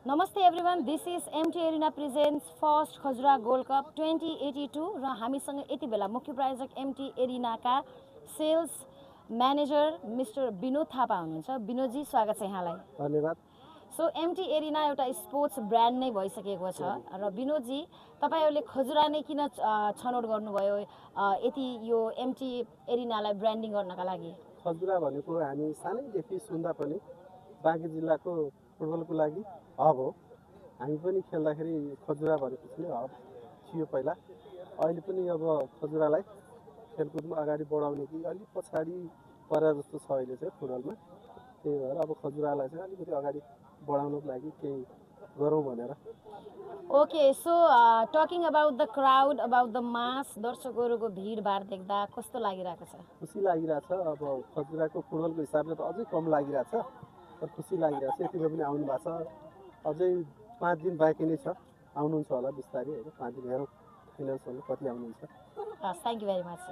Namaste everyone, this is MT Arena presents First Khajura Gold Cup 2082 र हामीसँग यति बेला मुख्य प्रायोजक MT Arena का sales manager mister Vinod Thapa हुनुहुन्छ। विनोदजी स्वागत छ यहाँलाई। धन्यवाद। सो MT Arena एउटा स्पोर्ट्स ब्रान्ड नै भइसकेको छ र विनोदजी तपाईहरुले खजुरा नै किन छनौट गर्नुभयो यति यो MT Arena लाई ब्रान्डिङ गर्नका लागि? खजुरा भनेको हामी सानैदेखि सुन्दा पनि बाँके जिल्लाको फुटबलको लागि हब हो। हामी पनि खेल्दाखेरि खजुरा भनेपछि नै हब थियो पहिला। अहिले पनि अब खजुरालाई खेलकुदमा अगाडि बढाउने कि अलि पछाडि परे जस्तो छ अहिले चाहिँ फुटबलमा। त्यही भएर अब खजुरालाई चाहिँ अलिकति अगाडि बढाउनको लागि केही गरौँ भनेर। Okay, so talking about the crowd, about the mass, दर्शकहरुको भिडभाड देख्दा कस्तो लागिरहेको छ? खुसी लागिरहेछ। अब खजुराको फुटबलको हिसाबले त अझै कम लागिरहेछ, तर खुसी लागिरहेछ। यतिको पनि आउनु भएको छ। अझै 5 दिन बाँकी नै छ। आउनुहुन्छ होला बिस्तारै हैन, 5 दिन हेरौँ फाइनल्सहरु कति आउनुहुन्छ। Thank you very much.